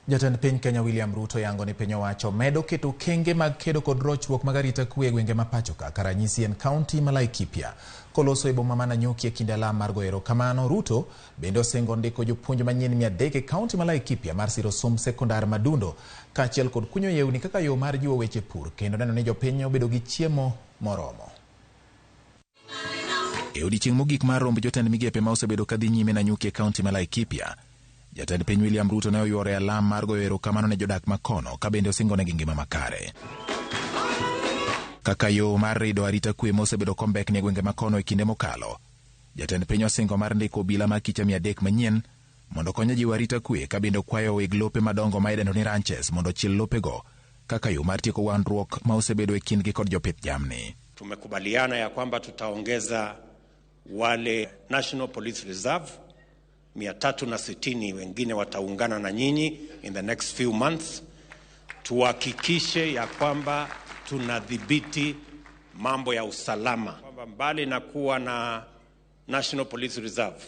Jatend piny Kenya William Ruto yango ni piny owacho medo keto okenge mag kedo kod rochruok mag arita kwe e gwenge ma pacho ka, ka ranyisi en kaunti ma Laikipia. Koloso e boma ma Nanyuki e kinde alam mar goyo erokamano, Ruto bende osingo ndiko jopuonj manyien 300 e kaunti ma Laikipia mar siro somb sekondar madundo, kaachiel kod kunyo yewni kaka yo mar jiwo weche pur kendo neno ni jopiny obedo gi chiemo moromo. E odiechieng' mogik mar romb jotend migepe ma osebedo ka dhi nyime Nanyuki e kaunti ma Laikipia, jatend piny William Ruto ne oyuoro e alam mar goyo erokamano ne jodak ma kono ka bende osingonegi ngima makare. Kaka yo mar rido arita kwe ma osebedo kombekni e gwenge ma kono e kinde mokalo, jatend piny osingo mar ndiko obila ma kicha 300 manyien mondo okony e jiwo arita kwe ka bende okwayo weg lope madongo ma idendo ni ranches mondo ochiel lopego kaka yo mar tieko wandruok ma osebedo e kindgi kod jopith jamni. Tumekubaliana ya kwamba tutaongeza wale National Police Reserve 360, wengine wataungana na nyinyi in the next few months. Tuhakikishe ya kwamba tunadhibiti mambo ya usalama, kwamba mbali na kuwa na National Police Reserve,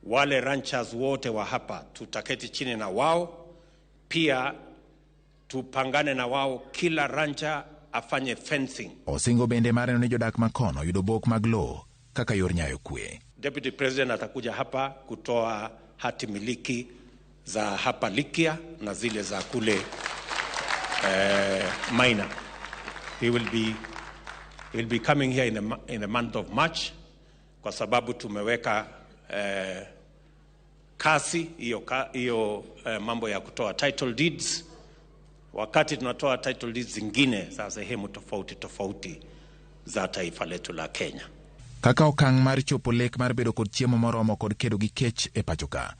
wale ranchers wote wa hapa tutaketi chini na wao pia, tupangane na wao, kila rancher afanye fencing. Osingo bende mar neno ni jodak ma kono yudo bok mag lowo kaka yor nyayo kwe. Deputy President atakuja hapa kutoa hati miliki za hapa Likia na zile za kule Maina. He will be coming here in the month of March kwa sababu tumeweka kasi hiyo mambo ya kutoa title deeds. Wakati tunatoa title deeds zingine za sehemu tofauti tofauti za taifa letu la Kenya. Kaka okang' mar chopo lek mar bedo kod chiemo moromo kod kedo gi kech e pacho ka,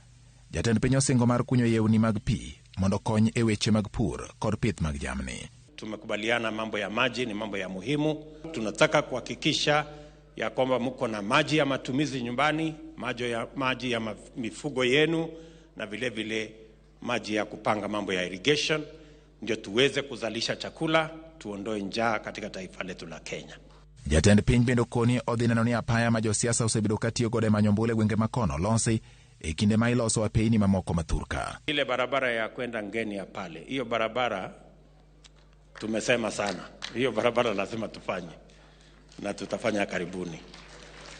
jatend piny osingo mar kunyo yewni mag pi mondo okony e weche mag pur kod pith mag jamni. Tumekubaliana mambo ya maji ni mambo ya muhimu. Tunataka kuhakikisha ya kwamba mko na maji ya matumizi nyumbani, maji ya mifugo yenu na vile vile maji ya kupanga mambo ya irrigation, ndio tuweze kuzalisha chakula, tuondoe njaa katika taifa letu la Kenya. Jatend piny bende okoni odhi neno ni apaya ma josiasa osebedo ka tiyo godo e manyo ombulu e gwenge ma kono losi e kinde ma iloso apeyni mamoko ma thurka. Ile barabara ya kwenda Ngenia pale, hiyo barabara tumesema sana, hiyo barabara lazima tufanye na tutafanya karibuni,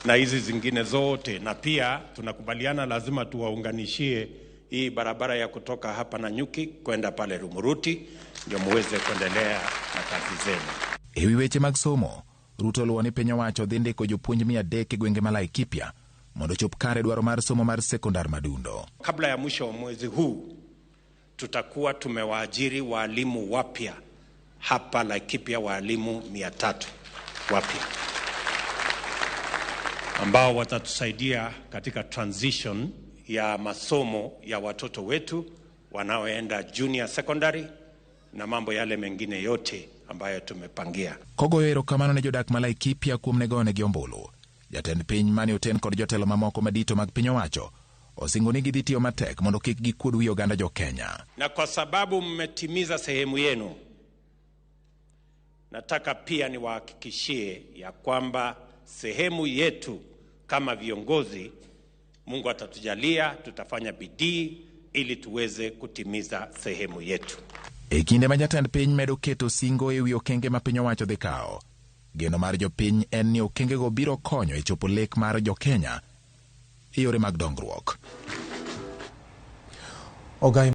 na hizi zingine zote, na pia tunakubaliana lazima tuwaunganishie hii barabara ya kutoka hapa Nanyuki kwenda pale Rumuruti, ndio muweze kuendelea na kazi zenu. E wi weche mag somo, Ruto oluwo ni piny owacho dhi ndiko jopuonj 300 e gwenge ma Laikipia mondo ochop kare dwaro mar somo mar sekondar madundo. Kabla ya mwisho wa mwezi huu tutakuwa tumewaajiri waalimu wapya hapa Laikipia, waalimu 300 wapya ambao watatusaidia katika transition ya masomo ya watoto wetu wanaoenda junior secondary na mambo yale mengine yote ambayo tumepangia. Kogoyo erokamano ne jodak ma Laikipia kuom ne goyonegi ombulu, jatend piny mane oten kod jotelo mamoko madito mag piny owacho osingo ni gidhi tiyo matek mondo kik gikuod wi oganda jo Kenya. Na kwa sababu mmetimiza sehemu yenu, nataka pia niwahakikishie ya kwamba sehemu yetu kama viongozi, Mungu atatujalia, tutafanya bidii ili tuweze kutimiza sehemu yetu. E kinde ma jatend piny medo keto singo e wi okenge ma piny owacho dhi kawo, geno mar jopiny en ni okengego biro konyo e chopo lek mar jo Kenya e yore mag dongruok. Ogai.